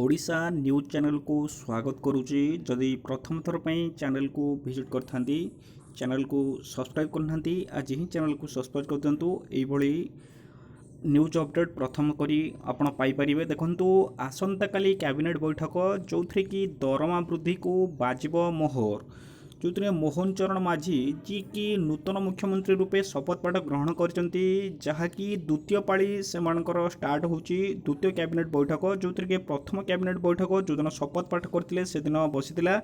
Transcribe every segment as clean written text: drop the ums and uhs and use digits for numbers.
Odisha news ଚ୍ୟାନେଲକୁ ସ୍ୱାଗତ କରୁଛି। ଯଦି ପ୍ରଥମ ଥର ପାଇଁ ଚ୍ୟାନେଲକୁ ଭିଜିଟ୍ କରିଥାନ୍ତି, ଚ୍ୟାନେଲକୁ ସବସ୍କ୍ରାଇବ୍ କରିନାହାନ୍ତି, ଆଜି ହିଁ ଚ୍ୟାନେଲକୁ ସବସ୍କ୍ରାଇବ୍ କରିଦିଅନ୍ତୁ। ଏଇଭଳି ନ୍ୟୁଜ୍ ଅପଡ଼େଟ୍ ପ୍ରଥମ କରି ଆପଣ ପାଇପାରିବେ। ଦେଖନ୍ତୁ, ଆସନ୍ତାକାଲି କ୍ୟାବିନେଟ୍ ବୈଠକ, ଯେଉଁଥିରେ କି ଦରମା ବୃଦ୍ଧିକୁ ବାଜିବ ମୋହର, ଯେଉଁଥିରେ ମୋହନ ଚରଣ ମାଝୀ, ଯିଏକି ନୂତନ ମୁଖ୍ୟମନ୍ତ୍ରୀ ରୂପେ ଶପଥ ପାଠ ଗ୍ରହଣ କରିଛନ୍ତି, ଯାହାକି ଦ୍ୱିତୀୟ ପାଳି ସେମାନଙ୍କର ଷ୍ଟାର୍ଟ ହେଉଛି ଦ୍ୱିତୀୟ କ୍ୟାବିନେଟ୍ ବୈଠକ, ଯେଉଁଥିରେ କି ପ୍ରଥମ କ୍ୟାବିନେଟ୍ ବୈଠକ ଯେଉଁଦିନ ଶପଥ ପାଠ କରିଥିଲେ ସେଦିନ ବସିଥିଲା।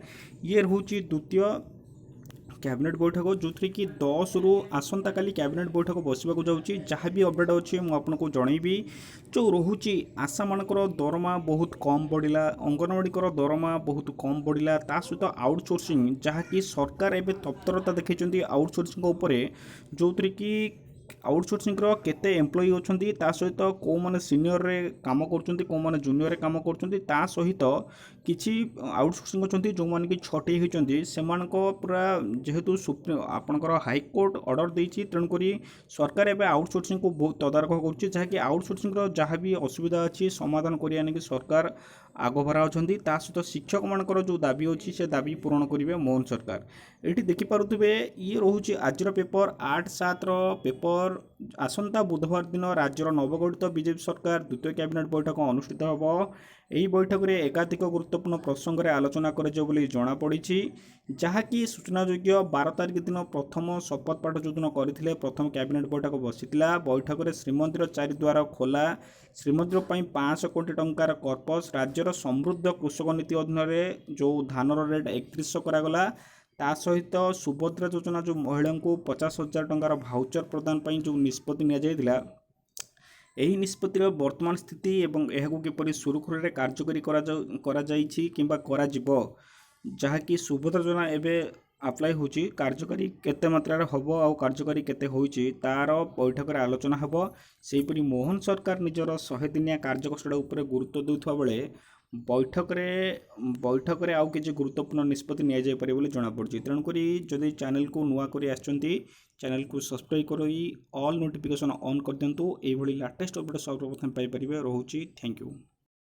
ଇଏ ରହୁଛି ଦ୍ୱିତୀୟ କ୍ୟାବିନେଟ୍ ବୈଠକ, ଯେଉଁଥିରେ କି 10ରୁ ଆସନ୍ତାକାଲି କ୍ୟାବିନେଟ୍ ବୈଠକ ବସିବାକୁ ଯାଉଛି। ଯାହା ବି ଅପଡ଼େଟ୍ ଅଛି, ମୁଁ ଆପଣଙ୍କୁ ଜଣେଇବି। ଯେଉଁ ରହୁଛି, ଆଶାମାନଙ୍କର ଦରମା ବହୁତ କମ୍ ବଢ଼ିଲା, ଅଙ୍ଗନବାଡ଼ିଙ୍କର ଦରମା ବହୁତ କମ୍ ବଢ଼ିଲା। ତା ସହିତ ଆଉଟସୋର୍ସିଂ, ଯାହାକି ସରକାର ଏବେ ତତ୍ପରତା ଦେଖାଇଛନ୍ତି ଆଉଟସୋର୍ସିଂ ଉପରେ, ଯେଉଁଥିରେ କି ଆଉଟସୋର୍ସିଂର କେତେ ଏମ୍ପ୍ଲୟି ଅଛନ୍ତି, ତା ସହିତ କେଉଁମାନେ ସିନିୟରରେ କାମ କରୁଛନ୍ତି, କେଉଁମାନେ ଜୁନିୟରରେ କାମ କରୁଛନ୍ତି, ତା ସହିତ କିଛି ଆଉଟସୋର୍ସିଂ ଅଛନ୍ତି ଯେଉଁମାନେ କି ଛଟେଇ ହୋଇଛନ୍ତି, ସେମାନଙ୍କ ପୁରା ଯେହେତୁ ସୁପ୍ରିମ ଆପଣଙ୍କର ହାଇକୋର୍ଟ ଅର୍ଡ଼ର ଦେଇଛି, ତେଣୁକରି ସରକାର ଏବେ ଆଉଟସୋର୍ସିଂକୁ ବହୁତ ତଦାରଖ କରୁଛି, ଯାହାକି ଆଉଟସୋର୍ସିଂର ଯାହା ବି ଅସୁବିଧା ଅଛି, ସମାଧାନ କରିବା ନେଇକି ସରକାର ଆଗଭରା ଅଛନ୍ତି। ତା ସହିତ ଶିକ୍ଷକମାନଙ୍କର ଯେଉଁ ଦାବି ଅଛି, ସେ ଦାବି ପୂରଣ କରିବେ ମୋହନ ସରକାର। ଏଇଠି ଦେଖିପାରୁଥିବେ, ଇଏ ରହୁଛି ଆଜିର ପେପର, 8/7ର ପେପର। ଆସନ୍ତା ବୁଧବାର ଦିନ ରାଜ୍ୟର ନବଗଠିତ ବିଜେପି ସରକାର ଦ୍ୱିତୀୟ କ୍ୟାବିନେଟ୍ ବୈଠକ ଅନୁଷ୍ଠିତ ହେବ। ଏହି ବୈଠକରେ ଏକାଧିକ ଗୁରୁତ୍ୱପୂର୍ଣ୍ଣ ପ୍ରସଙ୍ଗରେ ଆଲୋଚନା କରାଯିବ ବୋଲି ଜଣାପଡ଼ିଛି। ଯାହାକି ସୂଚନାଯୋଗ୍ୟ, 12 ତାରିଖ ଦିନ ପ୍ରଥମ ଶପଥ ପାଠ ଯେଉଁଦିନ କରିଥିଲେ, ପ୍ରଥମ କ୍ୟାବିନେଟ୍ ବୈଠକ ବସିଥିଲା। ବୈଠକରେ ଶ୍ରୀମନ୍ଦିର ଚାରିଦ୍ୱାର ଖୋଲା, ଶ୍ରୀମନ୍ଦିର ପାଇଁ 500 କୋଟି ଟଙ୍କାର କର୍ପସ୍, ରାଜ୍ୟର ସମୃଦ୍ଧ କୃଷକ ନୀତି ଅଧୀନରେ ଯେଉଁ ଧାନର ରେଟ୍ 3100 କରାଗଲା, ତା ସହିତ ସୁଭଦ୍ରା ଯୋଜନା, ଯେଉଁ ମହିଳାଙ୍କୁ 50,000 ଟଙ୍କାର ଭାଉଚର ପ୍ରଦାନ ପାଇଁ ଯେଉଁ ନିଷ୍ପତ୍ତି ନିଆଯାଇଥିଲା, ଏହି ନିଷ୍ପତ୍ତିର ବର୍ତ୍ତମାନ ସ୍ଥିତି ଏବଂ ଏହାକୁ କିପରି ସୁରୁଖୁରୁରେ କାର୍ଯ୍ୟକାରୀ କରାଯାଇଛି କିମ୍ବା କରାଯିବ, ଯାହାକି ସୁଭଦ୍ରା ଯୋଜନା ଏବେ ଆପ୍ଲାଏ ହେଉଛି, କାର୍ଯ୍ୟକାରୀ କେତେ ମାତ୍ରାରେ ହେବ ଆଉ କାର୍ଯ୍ୟକାରୀ କେତେ ହୋଇଛି, ତା'ର ବୈଠକରେ ଆଲୋଚନା ହେବ। ସେହିପରି ମୋହନ ସରକାର ନିଜର 100 ଦିନିଆ କାର୍ଯ୍ୟଖସଡ଼ା ଉପରେ ଗୁରୁତ୍ୱ ଦେଉଥିବା ବେଳେ ବୈଠକରେ ଆଉ କିଛି ଗୁରୁତ୍ୱପୂର୍ଣ୍ଣ ନିଷ୍ପତ୍ତି ନିଆଯାଇପାରେ ବୋଲି ଜଣାପଡ଼ିଛି। ତେଣୁକରି ଯଦି ଚ୍ୟାନେଲକୁ ନୂଆ କରି ଆସିଛନ୍ତି, ଚ୍ୟାନେଲକୁ ସବସ୍କ୍ରାଇବ୍ କରି ଅଲ୍ ନୋଟିଫିକେସନ୍ ଅନ୍ କରିଦିଅନ୍ତୁ। ଏଇଭଳି ଲାଟେଷ୍ଟ ଅପଡ଼େଟ୍ ସର୍ବପ୍ରଥମେ ପାଇପାରିବେ। ରହୁଛି, thank you.